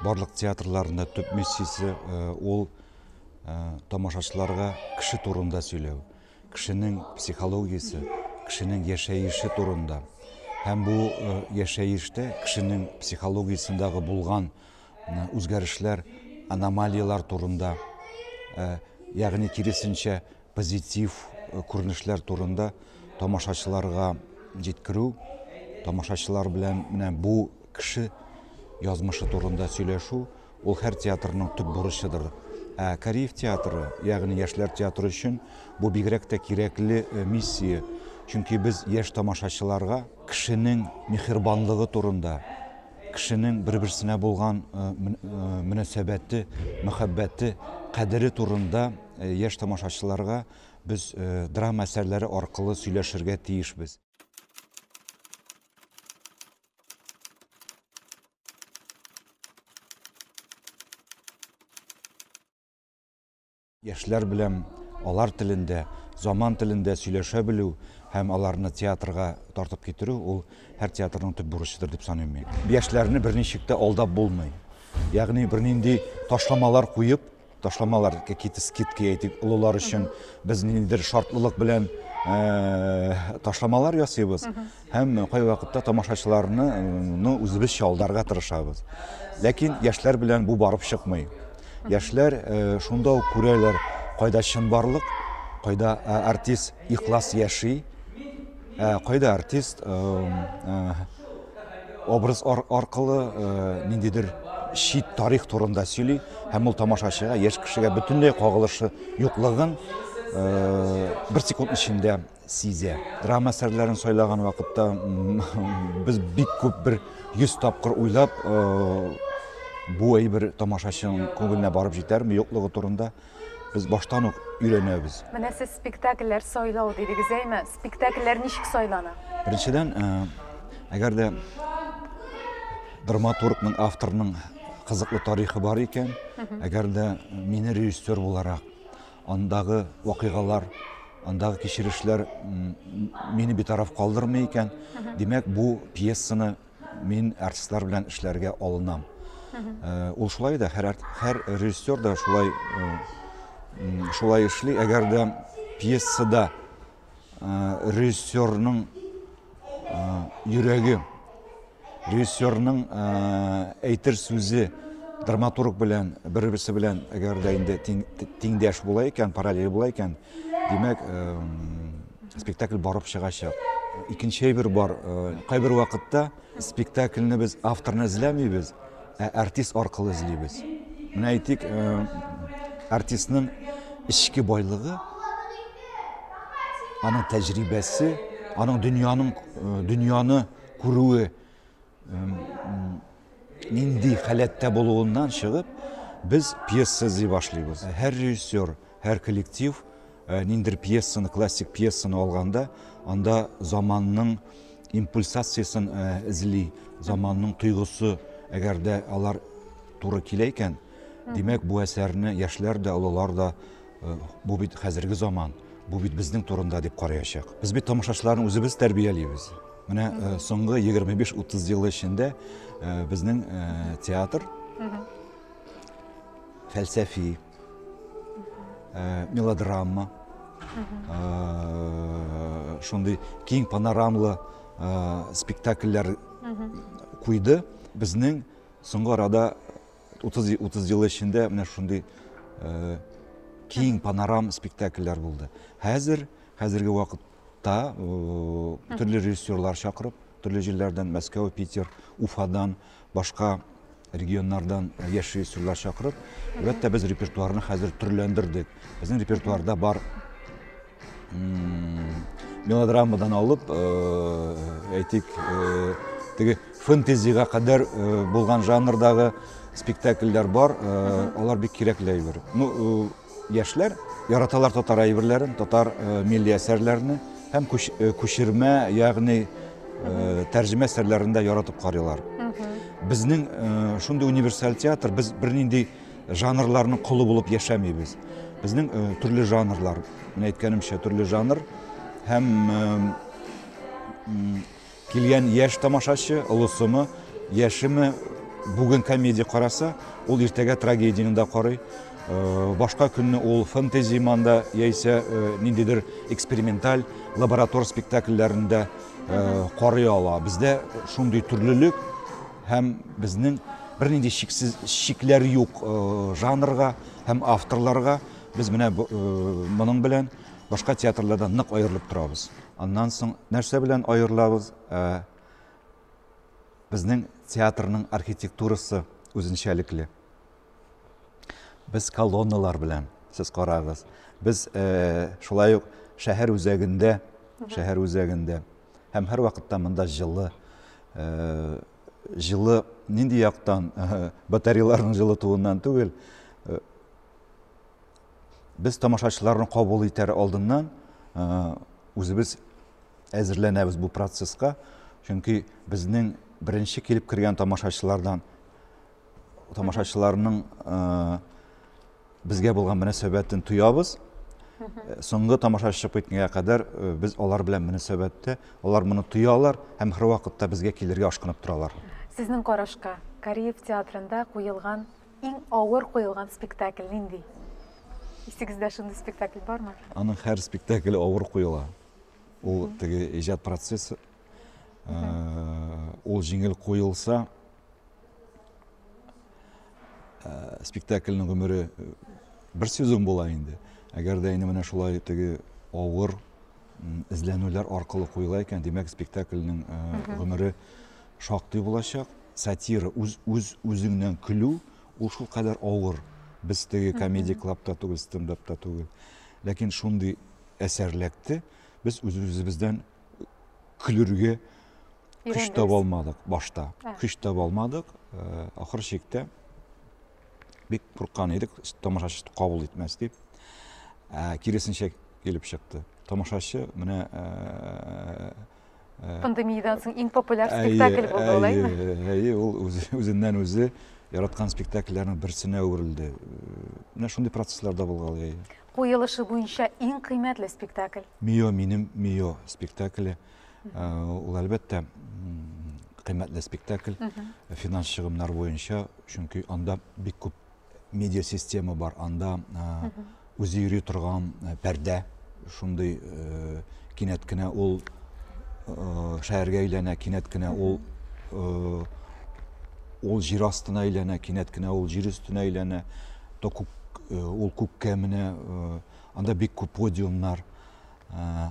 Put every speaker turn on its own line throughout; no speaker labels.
Барлык театрларның да төп миссиясе ул тамашачыларга кеше турында сөйләү, кешенең психологиясе, кешенең яшәеше турында. Һәм бу яшәештә кешенең психологиясендәге булган үзгәрешләр, аномалияләр турында, ягъни киресенчә позитив күренешләр турында тамашачыларга җиткерү, тамашачылар белән менә бу кеше язмышы турында сөйләшү, ул һәр театрның төп бурычыдыр. Ә Кариев театры, ягъни яшьләр театры өчен бу бигрәк тә кирәкле миссия. Чөнки без яшь тамашачыларга кешенең миһербанлыгы турында, кешенең бер-берсенә булган мөнәсәбәте, мәхәббәте, кадере турында яшь тамашачыларга без драма әсәрләре аркылы сөйләшергә тиешбез. Яшьләр белән алар телендә, заман телендә сөйләшә белү һәм аларны театрга тартып китерү, ул һәр театрның төп бурычыдыр дип саныйм мин. Яшьләрне берничек тә алдап булмый. Ягъни бернинди ташламалар куеп, ташламалар, какие-то скидки әйтик, олылар өчен без ниндидер шартлылык белән ташламалар ясыйбыз һәм кайвакытта тамашачыларны ну, үзебезчә алдарга тырышабыз. Ләкин яшьләр белән бу барып чыкмый. Яшьләр шунда ук күрәләр, кайда чынбарлык, кайда артист ихлас яши, кайда артист образ аркылы ниндидер чит тарих турында сөйли һәм ул тамашачыга, яшь кешегә бөтенләй кагылышы юклыгын бер секунд эчендә сизә. Драма әсәрләрен сайлаган вакытта без бик күп бер 100 тапкыр уйлап, бу әйбер тамашачының күңеленә барып җитәрме, юклыгы турында без баштан ук өйрәнәбез.
Менә сез спектакльләр сайлау дидегез, әйме? Спектакльләр ничек сайлана?
Беренчедән, әгәр дә драматургның, авторның кызыклы тарихы бар икән, әгәр дә мине режиссер буларак андагы вакыйгалар, андагы кичерешләр мине битараф калдырмый икән, димәк, бу пьесаны мин артистлар белән эшләргә алынам. Ул шулай да, һәр режиссер да шулай шулай эшли. Әгәр дә пьесада режиссерның йөрәге, режиссерның әйтер сүзе драматург белән бер-берсе белән әгәр дә инде тиңдәш була икән, параллель була икән, димәк, спектакль барып чыгачак. Икенче әйбер бар, кайбер вакытта спектакльне без авторны эзләмибез, ә артист аркылы эзлибез. Менә әйтик, артистның эчке байлыгы, аның тәҗрибәсе, аның дөньяның дөньяны күрүе нинди халәттә булуыннан чыгып, без пьеса эзли башлыйбыз. Һәр режиссер, һәр коллектив ниндидер пьесаны, классик пьесаны алганда, анда заманның импульсациясен эзли, заманның тойгысы, әгәр дә алар туры килә икән, димәк, бу әсәрне яшьләр дә, олылар да, бу бит хәзерге заман, бу бит безнең турында дип караячак. Без бит тамашачыларны үзебез тәрбиялибез. Менә соңгы 25-30 ел эчендә безнең театр фәлсәфи, мелодрама, шундый киң панорамлы спектакльләр куйды. Безнең соңгы арада 30 ел эчендә менә шундый киң панорам спектакльләр булды. Хәзер, хәзерге вакытта төрле режиссерлар чакырып, төрле җирләрдән, Мәскәү, Питер, Уфадан, башка регионнардан яшь режиссерлар чакырып, әлбәттә, без репертуарны хәзер төрләндердек. Безнең репертуарда бар мелодрамадан алып, әйтик, теге фэнтезига кадәр булган жанрдагы спектакльләр бар, алар бик кирәкле әйбер. Ну, яшьләр яраталар татар әйберләрен, татар милли әсәрләрне һәм күчермә, ягъни тәрҗемә әсәрләрен дә яратып карыйлар. Безнең шундый универсаль театр, без бернинди жанрларның колы булып яшәмибез. Безнең төрле жанрлар, менә әйткәнемчә, төрле жанр һәм килгән яшь тамашачы, олысымы, яшеме, бүген комедия караса, ул иртәгә трагедияне дә карый. Башка көнне ул фэнтези манда яисә ниндидер эксперименталь лаборатор спектакльләрендә карый ала. Бездә шундый төрлелек һәм безнең бернинди шиксез шикләр юк жанрга һәм авторларга. Без менә моның белән башка театрлардан нык аерылып торабыз. Аннан соң нәрсә белән аерылабыз? Безнең театрның архитектурасы үзенчәлекле. Без колонналар белән, сез карагыз. Без шулай ук шәһәр үзәгендә, шәһәр үзәгендә һәм һәрвакытта монда җылы, җылы нинди яктан, батареяларның җылытуыннан түгел, без тамашачыларны кабул итәр алдыннан үзебез әзерләнәбез бу процесска, чөнки безнең беренче килеп кергән тамашачылардан тамашачыларның безгә булган мөнәсәбәтен тоябыз. Соңгы тамашачы чыгып киткәнгә кадәр без алар белән мөнәсәбәттә, алар моны тоялар һәм һәрвакытта безгә килергә ашкынып торалар.
Сезнең карашка, Кариев театрында куелган иң авыр куелган спектакль нинди? Исегездә шундый спектакль бармы?
Аның һәр спектакле авыр куела. Ул теге иҗат процессы, ул җиңел куелса, спектакльнең гомере бер сезон була инде. Әгәр дә инде менә шулай теге авыр эзләнүләр аркылы куела икән, димәк, спектакльнең гомере шактый булачак. Сатира, үз үз үзеңнән көлү, ул шул кадәр авыр. Без теге комедия клабта түгел, стендапта түгел. Ләкин шундый әсәр эләкте, без үз-үзебездән көлергә көч таба алмадык башта. Көч таба алмадык. Ахыр чиктә бик курыккан идек, тамашачы кабул итмәс дип. Киресенчә килеп чыкты. Тамашачы менә
пандемиядан соң иң популяр спектакль булды, алаймы?
Әйе, ул үзеннән үзе яраткан спектакльләрнең берсенә әверелде. Менә шундый процесслар да булгалый.
Куелышы буенча иң кыйммәтле спектакль?
Мио, минем Мио спектакле. Ул әлбәттә кыйммәтле спектакль. Финанс чыгымнар буенча, чөнки анда бик күп медиа система бар, анда үзе йөри торган пәрдә, шундый кинәт кенә ул шәһәргә әйләнә, кинәт кенә ул ул җир астына әйләнә, кинәт кенә ул җир өстенә әйләнә, то күк, ул күккә менә, анда бик күп подиумнар,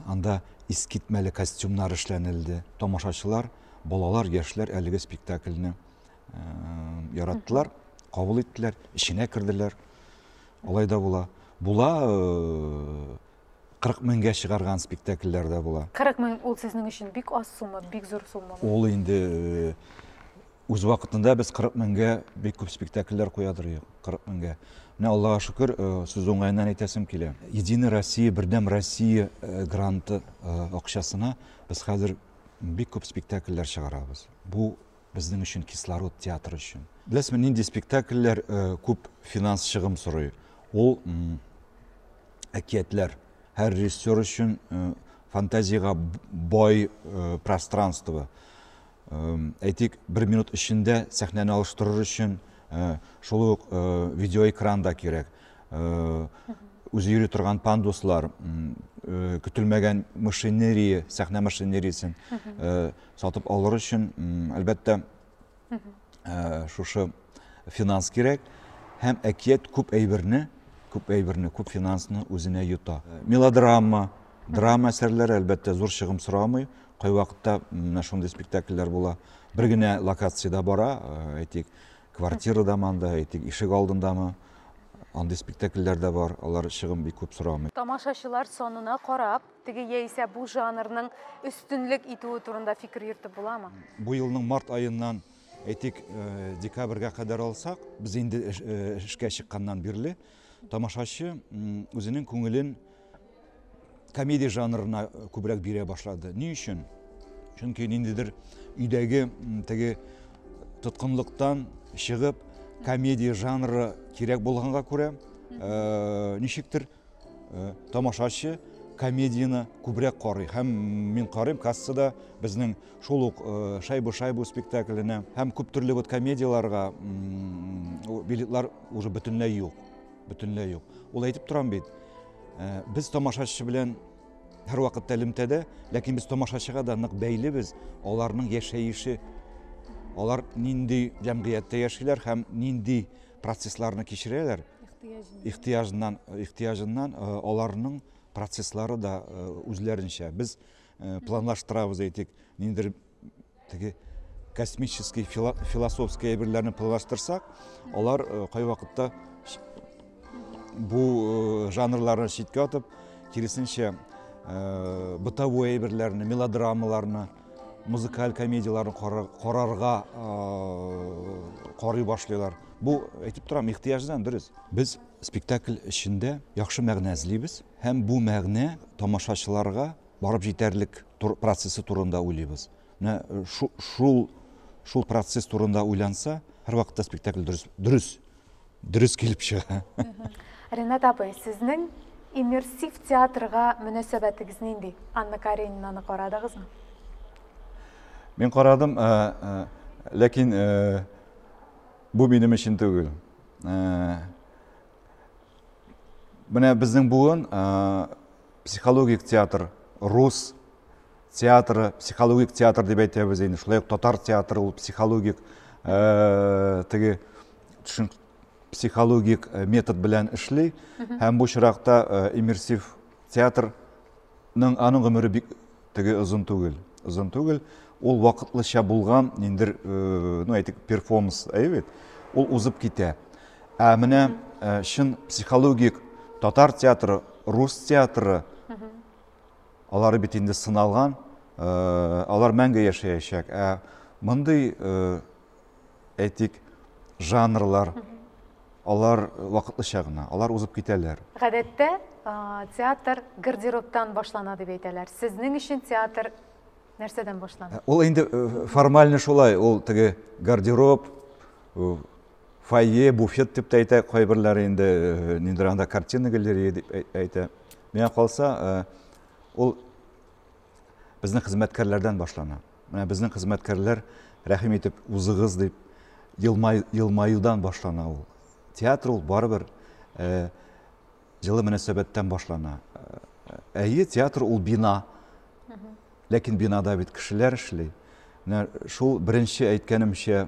анда искитмәле костюмнар эшләнелде. Тамашачылар, балалар, яшьләр әлеге спектакльне яраттылар, кабул иттеләр, эченә керделәр. Алай да була. Була 40 меңгә чыгарган спектакльләр дә була.
40 мең ул сезнең өчен бик аз сумма, бик зур сумма.
Ул инде үз вакытында без 40 меңгә бик күп спектакльләр куядыр идек, 40 меңгә. Менә Аллага шөкер, сүз уңаеннан әйтәсем килә. Единая Россия, Бердәм Россия гранты акчасына без хәзер бик күп спектакльләр чыгарабыз. Бу безнең өчен кислород, театр өчен. Беләсезме, нинди спектакльләр күп финанс чыгым сорый? Ул әкиятләр. Һәр режиссер өчен фантазиягә бай пространство. Әйтик, бер минут эчендә сәхнәне алыштырыр өчен шул ук видеоэкран да кирәк. Үзе йөри торган пандуслар, көтелмәгән машинерия, сәхнә машинериясен сатып алыр өчен, әлбәттә, шушы финанс кирәк. Һәм әкият күп әйберне, күп әйберне, күп финансны үзенә йота. Мелодрама, драма әсәрләре, әлбәттә, зур чыгым сорамый. Кайвакытта менә шундый спектакльләр була. Бер генә локациядә бара, әйтик, квартирадамы анда, әйтик, ишек алдындамы. Андый спектакльләр дә бар, алар чыгым бик күп сорамый.
Тамашачылар санына карап, теге яисә бу жанрның өстенлек итүе турында фикер йөртеп буламы?
Бу елның март аеннан, әйтик, декабрьгә кадәр алсак, без инде эшкә чыкканнан бирле тамашачы үзенең күңелен комедия жанрына күбрәк бирә башлады. Ни өчен? Чөнки ниндидер өйдәге теге тоткынлыктан чыгып, комедия жанры кирәк булганга күрә, ничектер тамашачы комедияне күбрәк карый. Һәм мин карыйм, кассада безнең шул ук Шайбу-шайбу спектакленә һәм күп төрле вот комедияләргә билетлар уже бөтенләй юк. Бөтенләй юк. Ул әйтеп торам бит, без тамашачы белән һәрвакытта элемтәдә, ләкин без тамашачыга да нык бәйлебез, аларның яшәеше, алар нинди җәмгыятьтә яшиләр һәм нинди процессларны кичерәләр, ихтыяҗыннан, ихтыяҗыннан аларның процесслары да үзләренчә. Без планлаштырабыз, әйтик, ниндидер теге космический, философский әйберләрне планлаштырсак, алар кайвакытта бу жанрларны читкә атып, киресенчә, бытовой әйберләрне, мелодрамаларны, музыкаль комедияләрне карарга карый башлыйлар. Бу, әйтеп торам, ихтыяҗдан, дөрес. Без спектакль эчендә яхшы мәгънә эзлибез һәм бу мәгънә тамашачыларга барып җитәрлек процессы турында уйлыйбыз. Менә шул шул процесс турында уйланса, һәрвакытта спектакль дөрес дөрес дөрес килеп чыга.
Ренат абый, сезнең иммерсив театрга мөнәсәбәтегез нинди? Анна Каренинаны карадыгызмы?
Мин карадым, ләкин бу минем өчен түгел. Менә безнең буын психологик театр, рус театры, психологик театр дип әйтәбез инде. Шулай ук татар театры ул психологик теге психологик метод белән эшли. Һәм бу очракта иммерсив театрның аның гомере бик теге озын түгел. Озын түгел. Ул вакытлыча булган ниндер, ну әйтик, перформанс, әйе бит? Ул узып китә. Ә менә чын психологик татар театры, рус театры, алары бит инде сыналган, алар мәңге яшәячәк. Ә мондый, әйтик, жанрлар, алар вакытлыча гына, алар узып китәләр.
Гадәттә, театр гардеробтан башлана дип әйтәләр. Сезнең өчен театр нәрсәдән башлана?
Ул инде формально шулай, ул теге гардероб, фойе, буфет дип тә әйтә кайберләре инде, ниндидер анда картина галерея дип әйтә. Миңа калса, ул безнең хезмәткәрләрдән башлана. Менә безнең хезмәткәрләр рәхим итеп узыгыз дип елмаюдан башлана ул. Театр ул барыбер җылы мөнәсәбәттән башлана. Әйе, театр ул бина. Ләкин бинада бит кешеләр эшли. Менә шул беренче әйткәнемчә,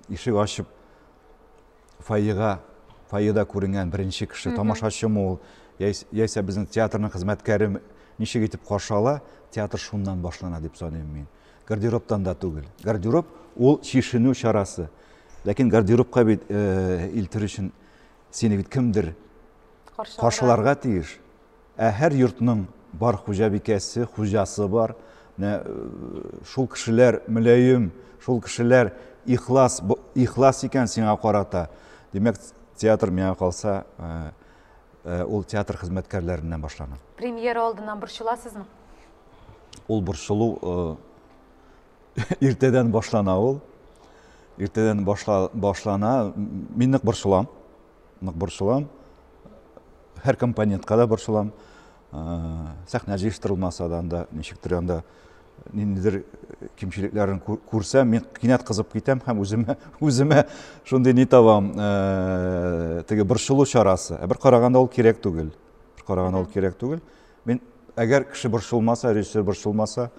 ишек ачып фойега, фойеда күренгән беренче кеше, тамашачымы ул, яисә безнең театрның хезмәткәре ничек итеп каршы ала, театр шуннан башлана дип саныйм мин. Гардеробтан да түгел. Гардероб ул чишенү чарасы. Ләкин гардеробка бит илтер өчен сине бит кемдер каршыларга тиеш. Ә һәр йортның бар хуҗабикәсе, хуҗасы бар. Менә шул кешеләр мөлаем, шул кешеләр ихлас, ихлас икән сиңа карата. Димәк, театр миңа калса, ул театр хезмәткәрләреннән башлана.
Премьера алдыннан борчыласызмы?
Ул борчылу иртәдән башлана ул. Иртәдән башлана. Мин нык борчылам. Нык борчылам. Һәр компонентка да борчылам. Сәхнә җыештырылмаса да анда ничектер анда ниндидер кимчелекләрен күрсәм, мин кинәт кызып китәм һәм үземә үземә шундый ни табам, теге борчылу чарасы. Ә бер караганда ул кирәк түгел. Бер караганда ул кирәк түгел. Мин әгәр кеше борчылмаса, режиссер борчылмаса,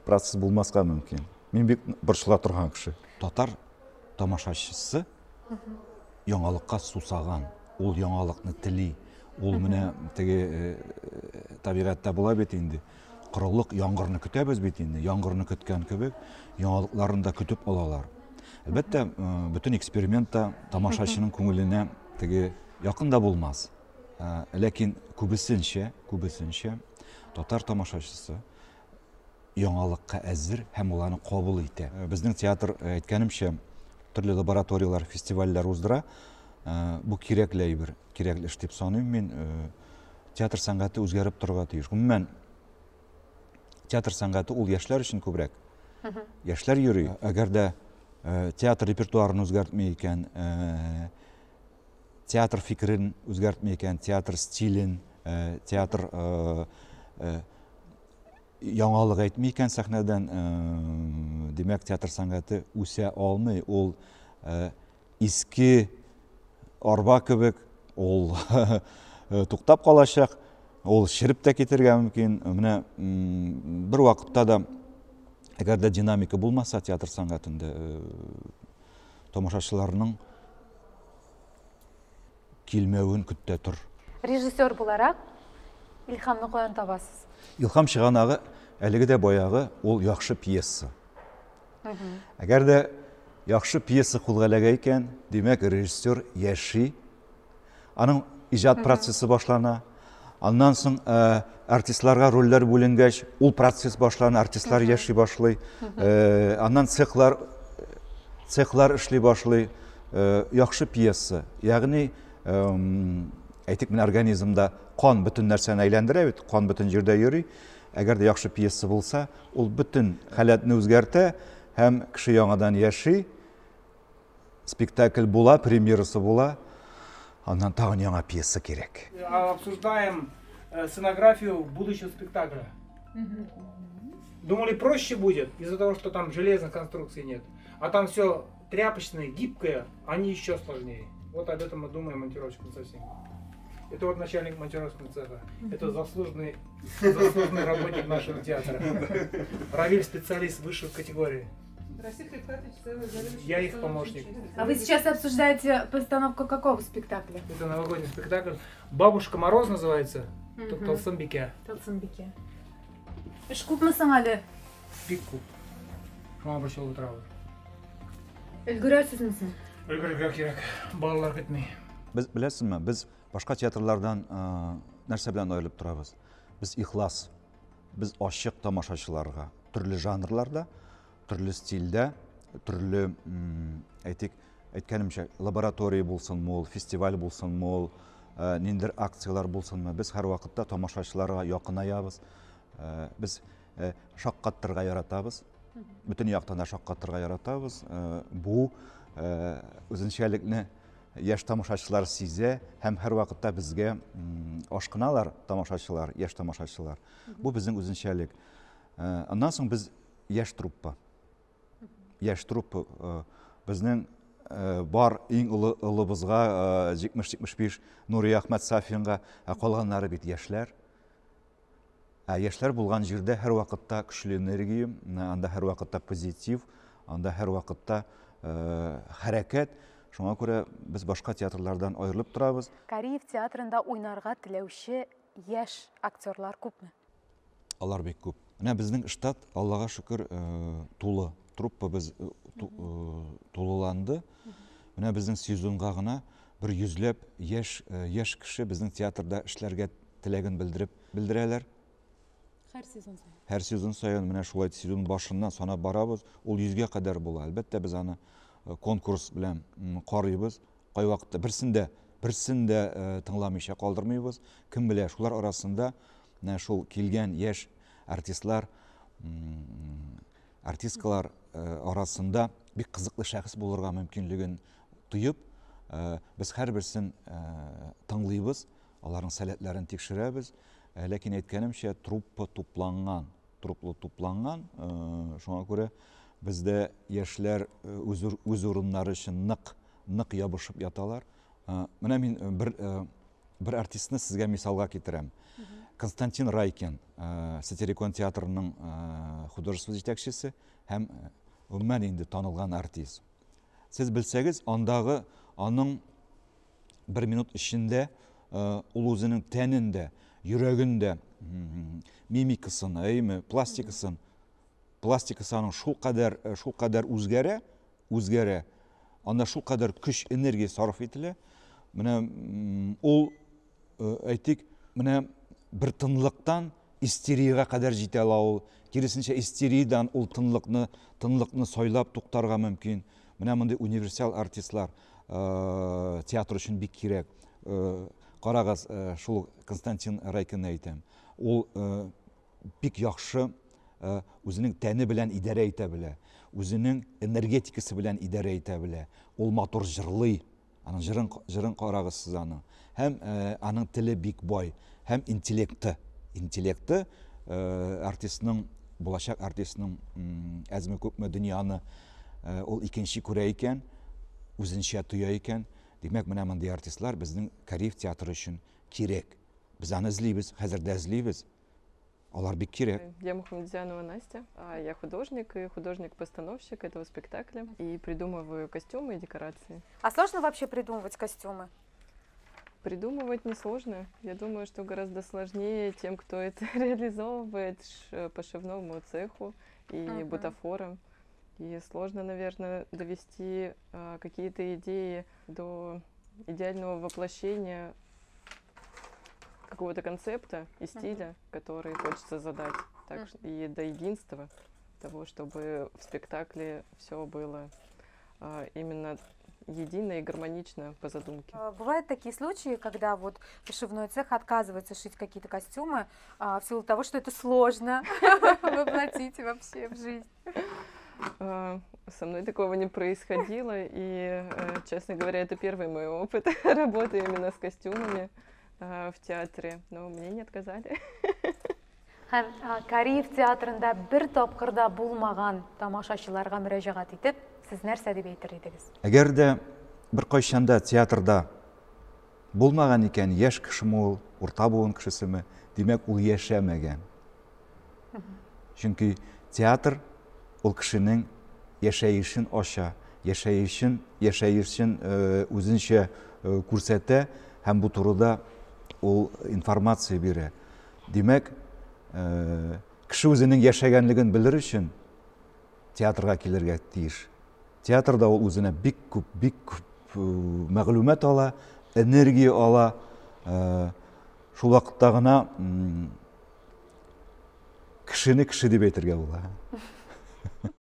процесс булмаска мөмкин. Мин бик борчыла торган кеше. Татар тамашачысы яңалыкка сусаган, ул яңалыкны тели. Ул менә теге табигатьтә була бит инде. Корылык, яңгырны көтәбез бит инде. Яңгырны көткән кебек, яңалыкларын да көтеп алалар. Әлбәттә, бөтен эксперимент та тамашачының күңеленә теге якын да булмас. Ләкин күбесенчә, күбесенчә татар тамашачысы яңалыкка әзер һәм ул аны кабул итә. Безнең театр, әйткәнемчә, төрле лабораторияләр, фестивальләр уздыра. Бу кирәкле әйбер, кирәкле эш дип саныйм мин. Театр сәнгате үзгәреп торырга тиеш. Гомумән, театр сәнгате ул яшьләр өчен күбрәк. Яшьләр йөри. Әгәр дә театр репертуарын үзгәртми икән, театр фикерен үзгәртми икән, театр стилен, театр яңалык әйтми икән сәхнәдән, димәк, театр сәнгате үсә алмый. Ул иске арба кебек, ул туктап калачак, ул череп тә китергә мөмкин. Менә бер вакытта да, әгәр дә динамика булмаса театр сәнгатендә, тамашачыларның килмәвен көт тә тор.
Режиссер буларак, илһамны каян табасыз?
Илһам чыганагы әлеге дә баягы ул яхшы пьеса. Әгәр дә яхшы пьеса кулга эләгә икән, димәк, режиссер яши, аның иҗат процессы башлана. Аннан соң э, артистларга рольләр бүленгәч, ул процесс башлана, артистлар яши башлый. Э, аннан цехлар цехлар эшли башлый. Э, яхшы пьеса. Ягъни, әйтик, менә организмда кан бөтен нәрсәне әйләндерә бит, кан бөтен җирдә йөри. Әгәр дә яхшы пьеса булса, ул бөтен халәтне үзгәртә һәм кеше яңадан яши. Спектакль була, премьерасы була. Аннан тагын яңа пьеса кирәк.
Обсуждаем э, сценографию будущего спектакля. Думали, проще будет из-за того, что там железных конструкций нет. А там все тряпочное, гибкое, они еще сложнее. Вот об этом мы думаем монтировщиком со всеми. Это вот начальник монтировочного цеха. Это заслуженный, заслуженный работник нашего театра. Равиль специалист высшей категории. Я их помощник.
А вы сейчас обсуждаете постановку какого спектакля?
Это новогодний спектакль. Бабушка Мороз называется. Угу. Тылсымбике.
Тылсымбике. Эш күпме соң әле?
Бик күп. Шуңа борчылып утырабыз.
Өлгерәсезме соң?
Өлгерергә кирәк. Балалар көтми.
Без беләсезме, без башка театрлардан нәрсә белән аерылып торабыз? Без ихлас. Без ачык тамашачыларга. Төрле жанрларда, төрле стильдә, төрле, әйтик, әйткәнемчә, лаборатория булсынмы ул, фестиваль булсынмы ул, ниндидер акцияләр булсынмы, без һәрвакытта тамашачыларга якынаябыз. Без шаккаттырга яратабыз. Бөтен яктан да шаккаттырга яратабыз. Бу үзенчәлекне яшь тамашачылар сизә һәм һәрвакытта безгә ашкыналар тамашачылар, яшь тамашачылар. Бу безнең үзенчәлек. Аннан соң без яшь труппа. Яшь труппа безнең бар иң олы олыбызга 70-75 Нурия Әхмәт Сафинга, ә калганнары бит яшьләр. Ә яшьләр булган җирдә һәрвакытта көчле энергия, анда һәрвакытта позитив, анда һәрвакытта хәрәкәт. Шуңа күрә без башка театрлардан аерылып торабыз.
Кариев театрында уйнарга теләүче яшь актерлар күпме?
Алар бик күп. Менә безнең штат, Аллага шөкер, тулы. Труппа без тулыланды. Менә безнең сезонга гына бер йөзләп яшь, яшь кеше безнең театрда эшләргә теләген белдереп белдерәләр.
Һәр сезон саен.
Һәр сезон саен менә шулай сезон башыннан санап барабыз. Ул йөзгә кадәр була. Әлбәттә, без аны э, конкурс белән карыйбыз. Кайвакытта берсен дә, берсен дә э, тыңламыйча калдырмыйбыз. Кем белә, шулар арасында менә шул килгән яшь артистлар, артисткалар э, арасында бик кызыклы шәхес булырга мөмкинлеген тоеп, без һәрберсен тыңлыйбыз. Аларның сәләтләрен тикшерәбез. Э, ләкин әйткәнемчә, труппа тупланган, труппа тупланган. Э, шуңа күрә бездә яшьләр э, үз, үз урыннары өчен нык, нык ябышып яталар. Менә мин бер бер артистны сезгә мисалга китерәм. Константин Райкин, Сатирикон театрының художество җитәкчесе һәм гомумән инде танылган артист. Сез белсәгез, андагы аның бер минут эчендә ул үзенең тәнен дә, йөрәген дә, мимикасын, әйме, пластикасын, пластикасы аның шулкадәр, шулкадәр үзгәрә, үзгәрә. Анда шулкадәр көч, энергия сарыф ителә. Менә ул әйтик, менә бер тынлыктан истериягә кадәр җитә ала ул. Киресенчә, истериядән ул тынлыкны, тынлыкны сайлап туктарга мөмкин. Менә мондый универсал артистлар театр өчен бик кирәк. Карагыз, шул Константин Райкинны әйтәм. Ул бик яхшы үзенең тәне белән идарә итә белә, үзенең энергетикасы белән идарә итә белә. Ул матур җырлый. Аның җырын, җырын карагыз сез аның. Һәм аның теле бик бай. Һәм интеллекты. Интеллекты артистның, булачак артистның әзме күпме дөньяны ул икенче күрә икән, үзенчә тоя икән. Димәк, менә мондый артистлар безнең Кариев театры өчен кирәк. Без аны эзлибез, хәзер дә эзлибез. Алар бик кирәк.
Я Мухамедзянова Настя. Я художник и художник-постановщик этого спектакля. И придумываю костюмы и декорации.
А сложно вообще придумывать костюмы?
Придумывать несложно. Я думаю, что гораздо сложнее тем, кто это реализовывает пошивному цеху и бутафорам. И сложно, наверное, довести какие-то идеи до идеального воплощения какого-то концепта и стиля, который хочется задать, так, и до единства того, чтобы в спектакле все было именно едино и гармонично по задумке.
Бывают такие случаи, когда вот пошивной цех отказывается шить какие-то костюмы в силу того, что это сложно воплотить вообще в жизнь.
Со мной такого не происходило, и, честно говоря, это первый мой опыт работы именно с костюмами в театре, но мне не отказали.
Һәм Кариев театрында бер тапкыр да булмаган тамашачыларга мөрәҗәгать итеп, сез нәрсә дип әйтер идегез?
Әгәр дә беркайчан да театрда булмаган икән, яшь кешеме ул, урта буын кешесеме, димәк, ул яшәмәгән. Чөнки театр ул кешенең яшәешен ача, яшәешен, яшәешен үзенчә күрсәтә һәм бу турыда ул информация бирә. Димәк, кеше үзенең яшәгәнлеген белер өчен театрга килергә тиеш. Театрда ул үзенә бик күп, бик күп мәгълүмат ала, энергия ала. Шул вакытта гына кешене кеше дип әйтергә була.